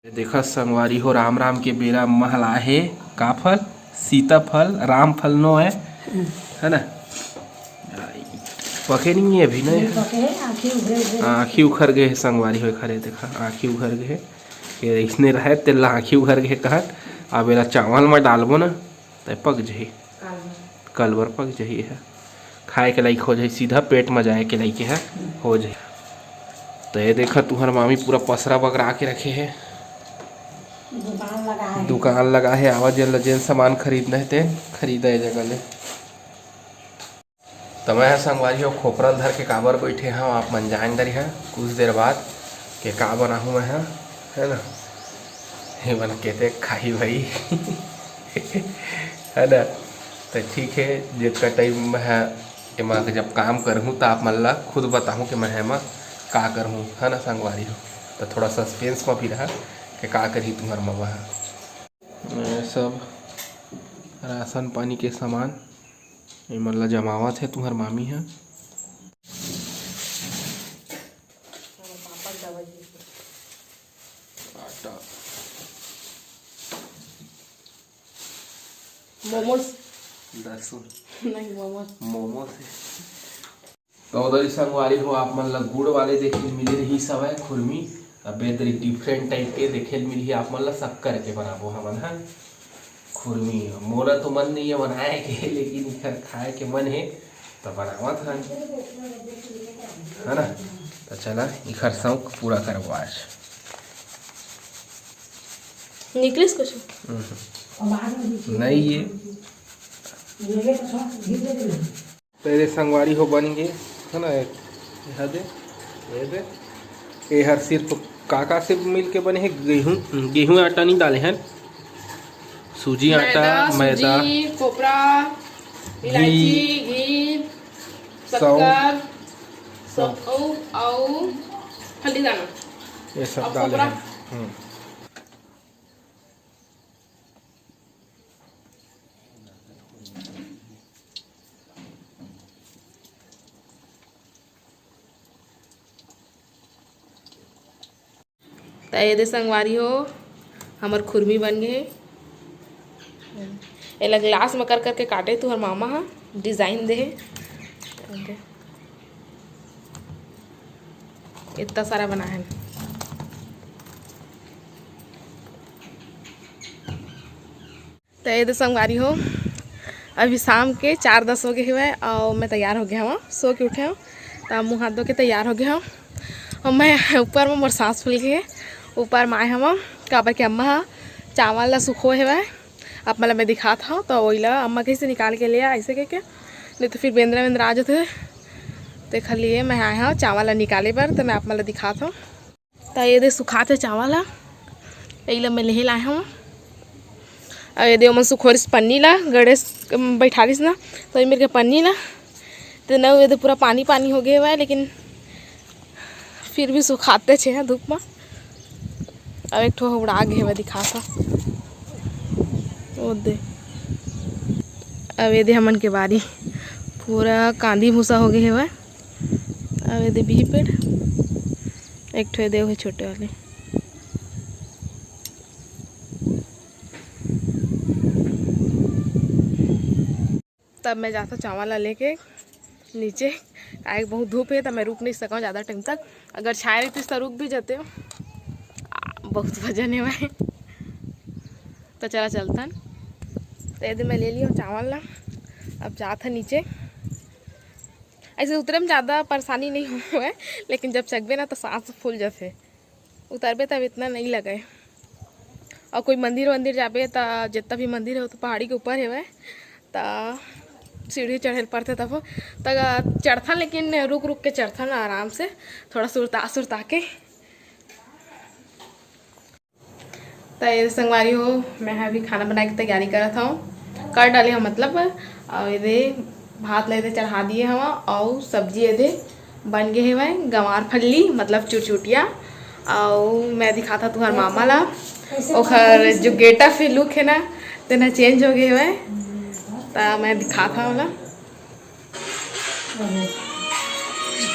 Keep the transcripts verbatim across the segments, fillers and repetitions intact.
देखा संगवारी हो, राम राम के बेरा महला हे। का फल? सीताफल, राम फल नो है, है ना? पके नहीं है अभी, नहीं है? पके है, आँखी उघरे उघरे। आँखी उखर गए है संगवारी हो, खरे देखा, आँखी उघर गए है। ये इसने रहे, तेला आँखी उघर गए कहत। अब एला चावल में डालबो ना, त पक जही। काल बर। काल बर पक जही है, खाए के लायक हो जाही, सीधा पेट में जाए के लायक है, हो जाही। तो ये देखा, तुहर मामी पूरा पसरा बगरा के रखे है। दुकान लगा है। दुकान लगा है, आवा जेन ल जेन सामान खरीदना है, ते खरीदा ये जगह ले। तो मैं ह संगवारी हो, खोपरा ल धर के काबर बैठे हव, आप मन जान डरिहा कुछ देर बाद के का बनाहूँ मैं ह, है ना? ये मन केते खाही भाई। है ना? तो ठीक है, जितना टाइम मैं ह एमा के जब काम करहूँ, तो आप मन ला खुद बताहूँ कि मैं एमा का करहूँ, है ना संगवारी हो? तो थोड़ा सस्पेंस में भी रहा कि का करही तुम्हार मवा ह। ये सब राशन पानी के सामान एमन ला जमावत हे तुहर मामी ह। आटा। मोमोज। लहसुन। नहीं, मोमोज। मोमोज है। तो उधर ही संगवारी हो, आप मन ला गुड़ वाले देखे मिले रही सवय खुरमी, अब ए दरी डिफरेंट टाइप के देखे मिलही आप मन ला, शक्कर के बनाबो हमन ह खुरमी। मोला तो मन नहीं है बनाए के, लेकिन इखर खाए के मन है तो बनावत हन, है ना? तो चला इखर शौक पूरा करबो आज। निकलिस कुछ? हम्म। नहीं ये। तो ये संगवारी हो बन गे, है ना? ये दे, ये दे। ये हर सिर्फ का का से मिल के बने हे? गेहूं, गेहूं आटा नहीं डाले हैं, सूजी आटा, मैदा, मैदा, सूजी, खोपरा, घी, इलायची, घी, सौंफ, शक्कर, सौंफ। सौंफ अउ, अउ हल्दी दाना। ये सब अउ डाले खोपरा। हैं। हम्म। त ये दे संगवारी हो, हमर खुरमी बन गे हे। एला ग्लास म कर करके काटे तुहर मामा ह, डिजाइन दे हे। इतना सारा बनाए हन। त ये दे संगवारी हो, अभी शाम के चार दस हो गए हवय अउ मैं तैयार हो गया हवं, सो के उठे हवं। त मुंह हाथ धो के तैयार हो गया हवं। अउ मैं ऊपर में मोर सांस फूल गए हे, ऊपर में आए हवं, काबर के अम्मा ह चावल ला सुखो हवय, आप मन ला मैं दिखात हवं। त ओइला अम्मा कइसे निकाल के ले आ, ऐसे कह के, नहीं तो फिर बेंदरा वेंदरा आ जाते। तेखर लिए मैं आए हवं चावल ला निकाले बर, त मैं आप मन ला दिखात हवं। त ये दे सुखात हे चावल ह, एला मैं लेहे लाए हवं। अउ ये दे ओमन सुखोरिस पन्नी ला, गणेश बैठारिस ना, त ये मेर के पन्नी ला, त न ये दे पूरा पानी पानी हो गए हवय, लेकिन फिर भी सुखाते छे ह धूप म। अउ एक ठो उड़ा गे हवय, दिखात ह। ओ दे, अउ ये दे हमन के बारी पूरा कांदी भूसा हो गए हवय। अउ ये दे बिही पेड़, एक ठो ये दे ओहे छोटे वाले। तब मैं जाता चावल ला लेके नीचे, काहे कि बहुत धूप है, तब मैं रुक नहीं सकूँ ज़्यादा टाइम तक। अगर छाया रहती तो रुक भी जाते हो। आ, बहुत वजन है भाई। तो चला चलता। तो ये दे मैं ले लिया चावल ला, अब जाता नीचे। ऐसे उतरे में ज़्यादा परेशानी नहीं हुए, लेकिन जब चघबे ना तो सांस फूल जाते, उतरबे तब इतना नहीं लगे। और कोई मंदिर वंदिर जाबे त जितना भी मंदिर है वो तो पहाड़ी के ऊपर हेवय, त सीढ़ी चढ़े ल पड़थे तब त चढ़थन, लेकिन रुक रुक के चढ़थन आराम से, थोड़ा सुरता सुरता के। त ये संगवारी हो, मैं ह अभी खाना बनाए के तैयारी करत हव। कर डाले हव मतलब, अउ ये दे भात ला ये दे चढ़ा दिए हव, अउ सब्जी ये दे बन गे हेवय गंवार फल्ली, मतलब चुरचुटिया। अउ मैं दिखात हव तुहर मामा ला, ओखर जो गेटअप हे, लुक हे ना, तेन ह चेंज हो गे हेवय। त मैं दिखात हव ओला।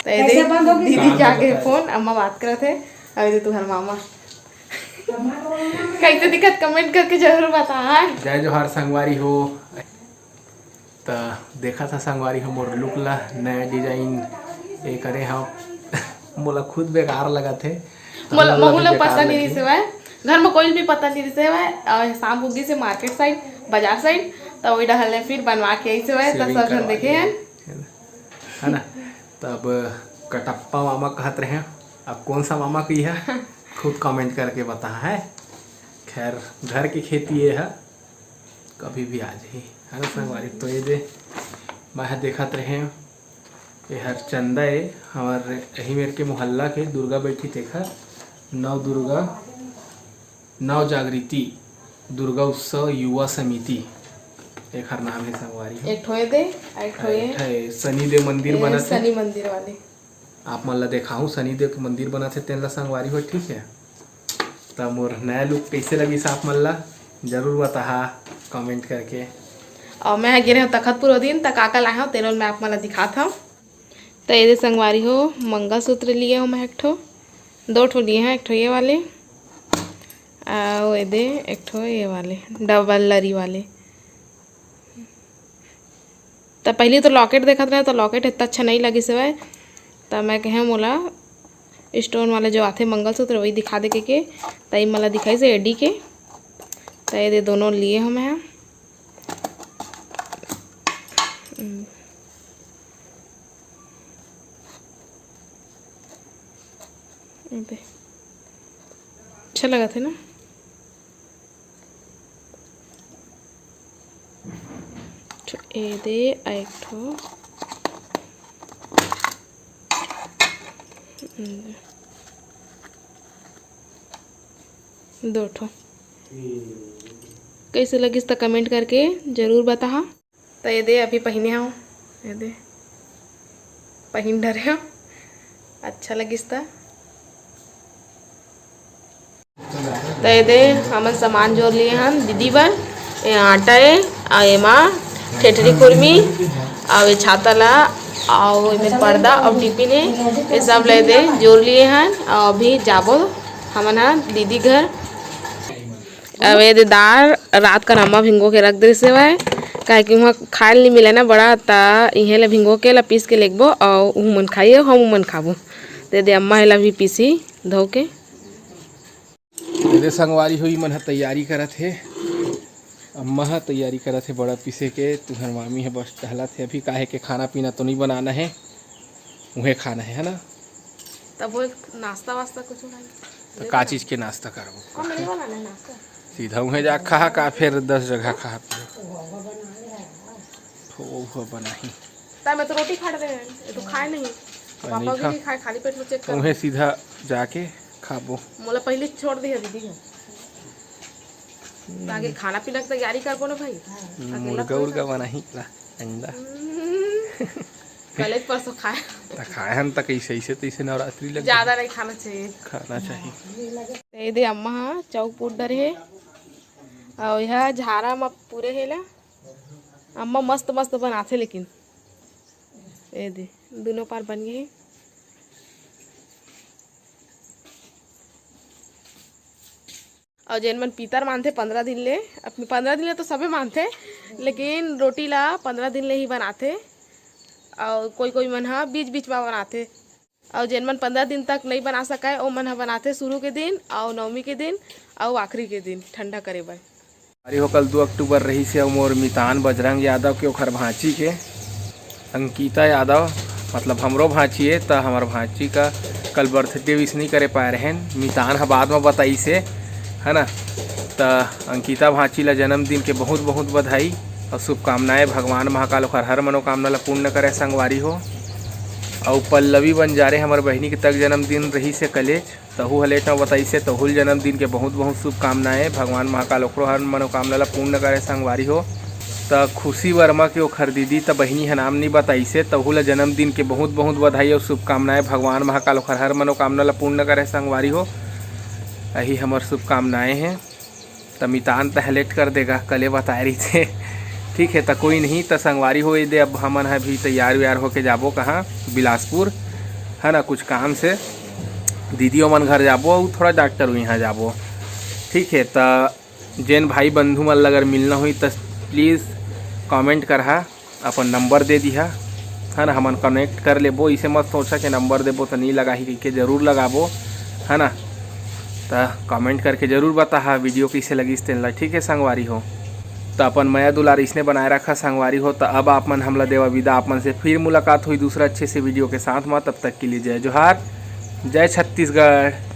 त ये दे दीदी के आगे फोन, अम्मा बात करत हे, अउ ये दे तुहर मामा। कैसे दिखत, कमेंट करके जरूर बताहा। जय जोहार संगवारी हो। त देखत हा संगवारी हो मोर लुक ला, नया डिजाइन ये करे हव। मोला खुद बेकार लगत हे। त मोला, हमन ला महू भी ला बेकार पता नहीं लगही। रिहिस हवय, घर में कोई भी पता नहीं रिहिस हवय। अउ शाम हो गिस हे मार्केट साइड, बाजार साइड, त वही डहर ले फिर बनवा के आइस हवय, त सेविंग सब झन करवा देखे के। हन। है ना? त अब कटप्पा मामा कहत रहे, अब कौन सा मामा कही है, खुद कमेंट करके बताहा है। खैर, घर के खेती ये है, कभी भी आ जाही, है ना संगवारी? तो ये दे, मैं ह देखत रहे, ये हर चंदा ए, हमर यही मेर के मोहल्ला के दुर्गा बैठी तेखर, नव दुर्गा, नव जागृति दुर्गा उत्सव युवा समिति, एखर नाम हे संगवारी हो। एक ठो ये दे, एक ठो ये। एक ठो ये शनि देव मंदिर ये बनत हे। शनि मंदिर वाले। आप मन ला देखाहूँ, शनि देव के मंदिर बनत हे, तेन ला संगवारी हो, ठीक है? त मोर नया लुक कैसे लगिस आप मन ला, जरूर बताहा कमेंट करके। अउ मैं ह गे रहेंव तखतपुर ओ दिन, त का का लाए हव, तेन ल मैं आप मन ला दिखात हव। त ये दे संगवारी हो, मंगलसूत्र लिए हव मैं एक ठो, दो ठो लिए हव, एक ठो ये वाले, अउ ये दे एक ठो ये वाले, डबल लरी वाले। त पहिली तो लॉकेट देखत रहे, त लॉकेट इतना अच्छा नहीं लगिस हवय, त मैं कहे मोला स्टोन वाला जो आथे मंगलसूत्र, वही दिखा दे के, के त ये मोला दिखाइस एडी के, त ये दे दोनों लिए हव मैं ह। हम्म। ये दे। अच्छा लगत हे ना? ठो ए दे, आ एक ठो। दो ठो। कैसे लगिस त कमेंट करके जरूर बताहा। त ये दे अभी पहिने हव, ये दे पहिन डरे हव, अच्छा लगिस त। त ये दे हमन सामान जोर लिए हन दीदी बर। ये आटा ए, अउ एमा ठेठरी खुरमी, अउ ये छाता ला, अउ एमे पर्दा अउ टिफिन हे, ये सब ल ये दे जोर लिए हन। अउ अभी जाबो हमन ह दीदी घर। अब ये दे दार रात का अम्मा भिंगो के रख दे से हवय, काहे कि उहाँ खाए ल नइ मिले ना बड़ा, त इहें ले भिंगो के ला पीस के लेगबो, अउ उहू मन खाई, अउ हमू मन खाबो। त ये दे अम्मा एला भी पीसी धो के। ये दे संगवारी हो, ई मन ह तैयारी करत हे, अम्मा ह तैयारी करत हे बड़ा पीसे के, तुहर मामी ह बस टहलत हे अभी, काहे के खाना पीना तो नइ बनाना हे, उहें खाना हे, है ना? तब वो एक नाश्ता वास्ता कुछ नहीं? त का चीज के नाश्ता करबो? हम नहीं बनाना है नाश्ता। सीधा उहें जा खा का, फिर दस जगह खा पिए। हो, हो बनाही। ता मैं तो रोटी खा रहे हैं, ये तो खाए नहीं। पापा भी नहीं खाए, खाली पेट में चेक कर। उहें सीधा जाके खाबो। मोला पहले छोड़ दिया दीदी घर। ताकि खाना पीना की तैयारी करबो ना भाई। हम्म, अकेला मुर्गा थोड़ी उर्गा खा बनाही ला, अंडा। हम्म। कल एक परसों खाए। त खाए हन त कैसे, ऐसे तैसे नवरात्रि लग ज्यादा गई। नहीं खाना चाहिए। खाना चाहिए। ये दे अम्मा ह चौक पुट डरे हे। अउ यह झारा म पूरे हे ला। अम्मा मस्त मस्त बनाथे लेकिन। ये दे, दोनों पार बन गए हे। अउ जेन मन पीतर मानथे पंद्रह दिन ले, अपने पंद्रह दिन ले तो सबे मानथे, लेकिन रोटी ला पंद्रह दिन ले ही बनाथे। अउ कोई कोई मन ह बीच बीच म बनाथे। अउ जेन मन पंद्रह दिन तक नइ बना सकय, ओ मन ह बनाथे शुरू के दिन अउ नवमी के दिन अउ आखिरी के दिन ठंडा करे बर। अरे हो, कल दू अक्टूबर रहिस हे अउ मोर मितान बजरंग यादव के ओखर भांची के अंकिता यादव, मतलब हमरो भांची हे, त हमर भांची का कल बर्थडे विश नइ करे पाए रहेन। मितान ह बाद म बताइस हे, है ना? त अंकिता भांची ला जन्मदिन के बहुत बहुत बधाई अउ शुभकामनाएं। भगवान महाकाल ओखर हर मनोकामना ला पूर्ण करे संगवारी हो। अउ पल्लवी बंजारे हमर बहिनी के तक जन्मदिन रहिस हे कलेज, तहू ह लेट म बताइस हे, तहू ल जन्मदिन के बहुत बहुत शुभकामनाएं। भगवान महाकाल ओकरो हर मनोकामना ला पूर्ण करे संगवारी हो। त खुशी वर्मा के ओखर दीदी त बहिनी ह नाम नइ बताइस हे, तहू ल जन्मदिन के बहुत बहुत बधाई अउ शुभकामनाएं। भगवान महाकाल ओखर हर मनोकामना ला पूर्ण करे संगवारी हो। यही हमर शुभकामनाएं हे। त मितान तह लेट कर देगा, कले बताए रहिथे। ठीक है, त कोई नहीं, त संगवारी हो, ये दे अब हमन ह भी तैयार वैयार होके जाबो कहाँ, बिलासपुर, है ना, कुछ काम से दीदी ओमन घर जाबो अउ थोड़ा डॉक्टर उहाँ जाबो। ठीक है, त जेन भाई बंधु मन ला अगर मिलना होही त please comment करहा, अपन नंबर दे दिहा, है ना, हमन connect कर लेबो। इसे मत सोचा कि नंबर देबो त नहीं लगाही कहिके, जरूर लगाबो, है ना। त comment करके जरूर बताहा video कैसे लगिस तेन ला, ठीक है संगवारी हो। त अपन मया दुलार इसने बनाए रखा संगवारी हो। त अब आप मन हमला देवा विदा, आप मन से फिर मुलाकात होही दूसरा अच्छे से video के साथ में। तब तक के लिए जय जोहार, जय छत्तीसगढ़।